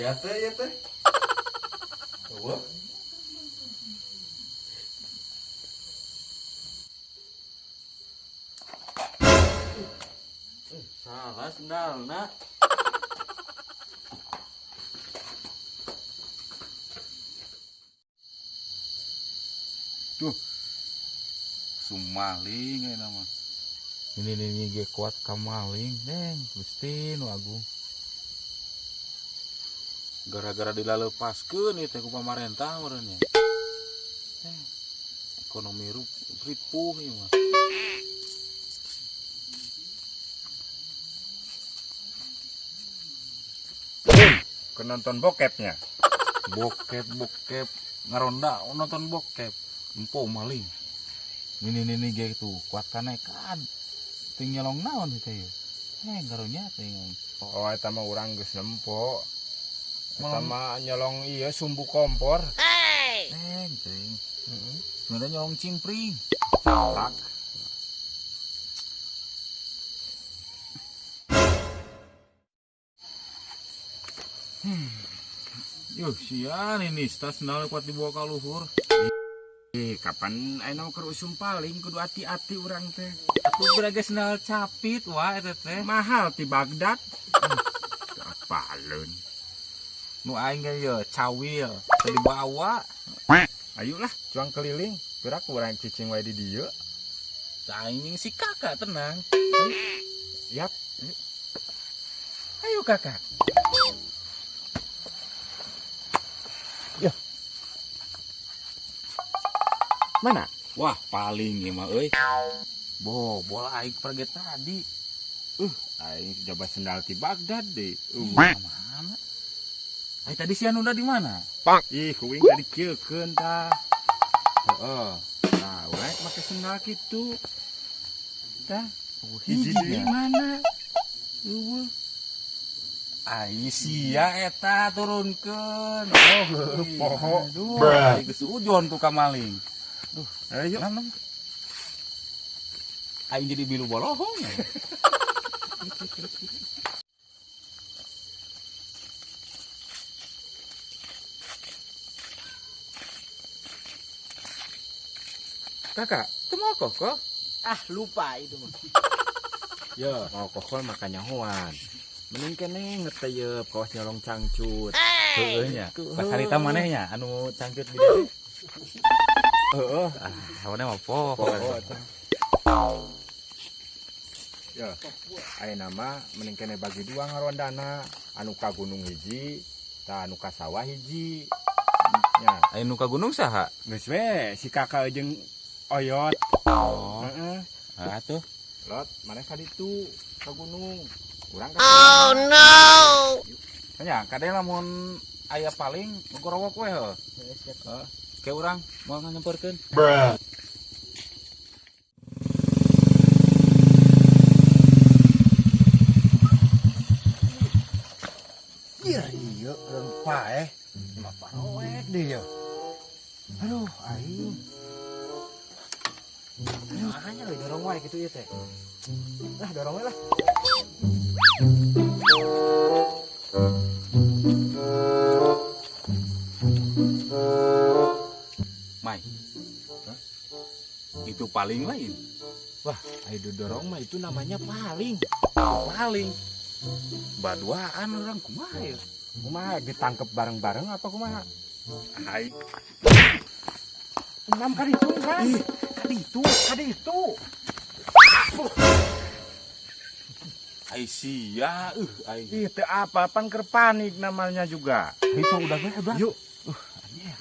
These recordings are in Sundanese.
Aya teh ieu teh. Eueuh. Salah sendalna. Tuh. Sumaling aya nama. Ini ini ge kuat ka maling, neng, Gusti nu agung. Gara-gara dilalepaskeun ieu teh ku pamarentah meureun nya. Ekonomi ripuh ieu mah. Ke nonton bokepnya. Bokep bokep ngaronda nonton bokep. Empo maling. Ini ini ge tuh kuat ka nekat. Ting nyolong naon teh ieu? Garunya teh. Oh, eta mah urang geus nempo. Eta mah nyolong ieu sumbu kompor. Ting. Heeh. Sebenarnya nyolong cimpring. Tak. Yuh, sian ini tas sendal kuat dibawa ka luhur. Kapan ayeuna keur usum paling kudu hati-hati urang teh. Atuh beraga sendal capit wah eta teh. Mahal ti Baghdad. Apaleun. Nu aing ge ye cawil teu dibawa. Ayolah, cuang keliling. Gerak urang cicing wae di dieu. Aing jeung si kakak tenang. Yap. Ayo kakak. Ya. Mana? Wah, paling ieu mah euy. Bo, bola aing pergi tadi. Aing coba sendal ti Baghdad deh. Mana? Ai tadi si Anunda di mana? Pak. Ih, kuing tadi kieukeun tah. Heeh. Nah, urang make sendal kitu. Tah, hiji deui mana? Eueuh. Ai sia eta turunkeun. Oh, poho. Aduh, ai geus ujon tuh ka maling. Duh, ayo. Aing jadi bilu bolohong ya. Kakak, itu mau koko? Ah, lupa itu mah. Ya, mau koko makanya hoan. Mending kene ngeteyep kawas nyolong cangcut. Heeh nya. Pas harita manehnya anu cangcut di dieu. Heeh. Ah, awana mah poho. Ya, ayeuna mah mending kene bagi dua ngarondana, anu ka gunung hiji, tah anu ka sawah hiji. Nya. Aya nu ka gunung saha? Geus we, si kakak jeung Oyot. Oh. Heeh. Ah tuh. Lot, maneh ka ditu ka gunung. Urang ka. Oh no. Nya, kade lamun aya paling ngorowok we heuh. Heeh, siap. Heeh. Ke urang moal nyamperkeun. Bruh. Iya, iya, rempah mah paroek deh ya. Aduh, aing. Aduh, makanya euy dorong wae kitu ieu teh. Lah, dorong we lah. Mai. Hah? Itu paling lain. Wah, ayo dorong mah itu namanya paling. Paling. Baduaan orang kumaha ya? Kumaha ditangkep bareng-bareng apa kumaha? Hai. 6 kali itu kan? Ih, kali itu, kali itu. Ai sia, ai. Ih, teu apa, pan keur panik namanya juga. Itu udah gue, udah. Yuk. Anjir.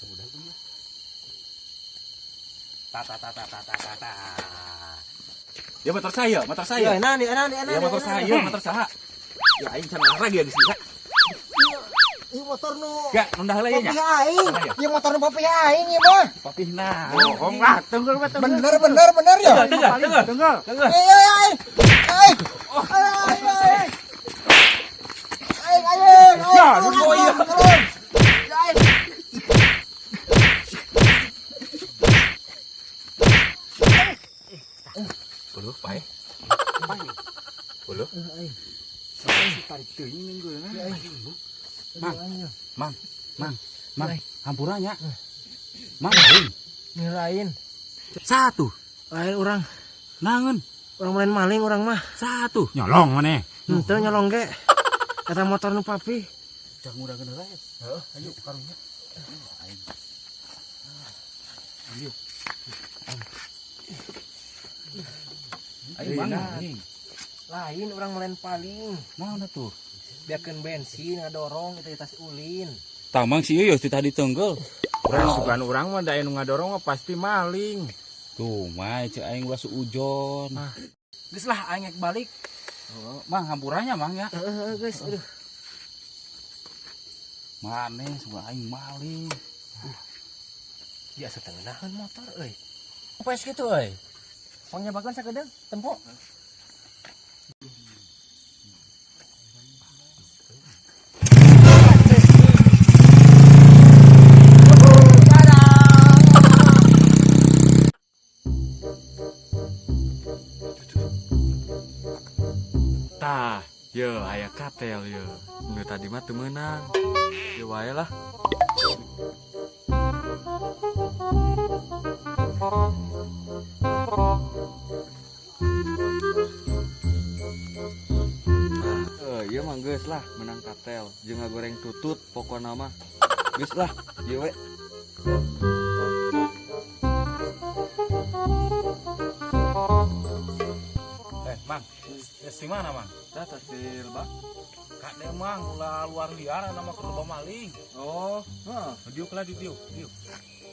Udah gue. Ta ta ta ta ta ta ta ta. Ya motor saya, motor saya. Ya, enak nih, enak nih, enak. Ya motor saya, motor saya. Ya aing can olahraga ya geus bisa. Ieu motor nu. Gak, nunda heula nya. Papih aing. Ieu motor nu papih aing ieu mah. Papih nah. Bohong lah, tenggel we tenggel. Bener, bener, bener ya. Tenggel, tenggel, tenggel. Tenggel. Iya, iya, aing. Aing. Aing, aing. Aing, aing. Ya, Turun, oh iya. turun. Ya, aing. Buluh, pae. Pae. Buluh. Aing. Tarik teuing minggu na. Mang, mang, mang, mang, hampuranya. Mang, maling. Lain. Satu. Lain orang. Nangen. Orang lain maling orang mah. Satu. Nyolong maneh. Henteu nyolong ge. Eta motor nu papi. Jangan udah kena lain. Heeh, ayo karunya. Ayo. Ayo mang. Lain orang lain paling. Mana tuh? Biarkan bensin ngadorong itu tas ulin. Tamang sih ieu tadi tenggel. Urang sugan urang mah da anu ngadorong mah pasti maling. Tuh mah cek aing ulah suujon. Geus lah aing balik. Oh, mang hampurannya mang ya. Heeh geus aduh. Maneh sugan aing maling. Ya setengahan motor euy. Poes kitu euy. Pang nyabakeun sakedeung tempo. Tah, yo aya katel yo. Nu tadi mah teu meunang. Ye wae lah. Ieu mah geus lah menang katel jeung ngagoreng tutut pokona mah. Geus lah, ieu we. Mang, di mana mang? Tah tas di lebak. Kak mang ulah luar liar nama keur loba maling. Oh, heeh. Diuk lah diuk, diuk.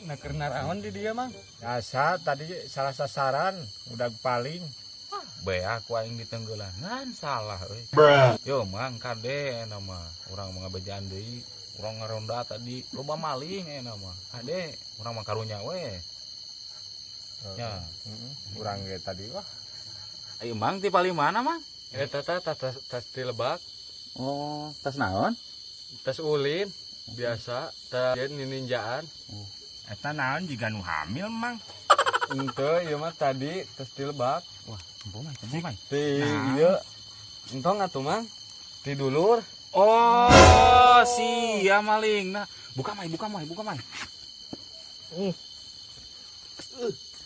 Nah keur naraon di dia mang? Asa tadi salah sasaran udah paling. Bea aku aing ditenggelan ngan salah euy. Yo mang kade nama urang mah ngabejaan deui, urang ngaronda tadi loba maling eta mah. Kade urang mah karunya we. Ya, urang ge tadi wah. Ayo mang ti paling mana mang? Eta tah tas di lebak. Oh, tas naon? Tas ulin biasa, tas ninjaan. Oh. Eta naon jiga nu hamil mang? Henteu, ieu mah tadi tas di lebak. Wah, empo mah, empo mah. Ti ieu. Entong atuh mang. Ti dulur. Oh, sia maling. Nah, buka mai, buka mai, buka mai.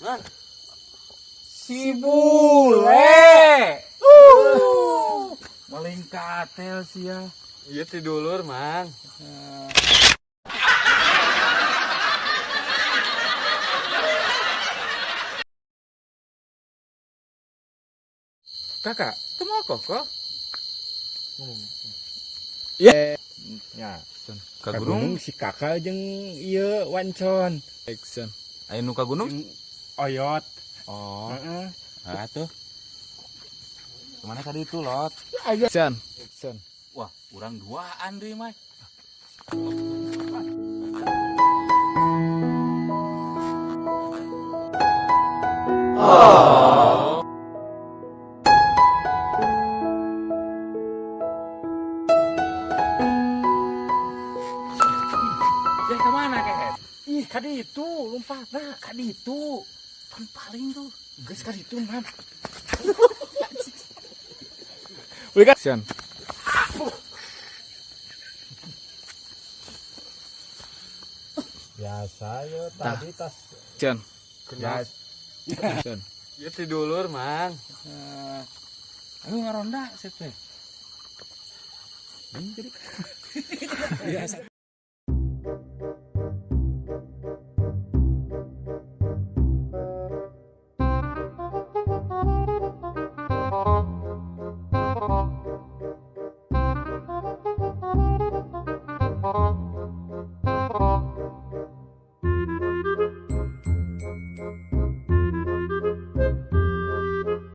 Mang. Si bule. Maling katel sia. Ieu ti dulur, Mang. Kakak, teu mau kok? Ya. Ya, Ka gunung si kakak jeung ieu wancon. Action. Aya nu ka gunung? Oyot. Oh. Heeh. Ah tuh. Kemana tadi itu, Lot? Action. Action. Wah, urang duaan deui, Mai. Oh. Ya kemana kek? Ih, kadi itu lompatna, kadi itu. Pan paling tuh. Geus kadi itu, Mam. Udah action. Biasa yo tadi tas action. Ya. Action. Ya tidulur, Mang. Ayo ngaronda sih teh. Ini jadi. Biasa.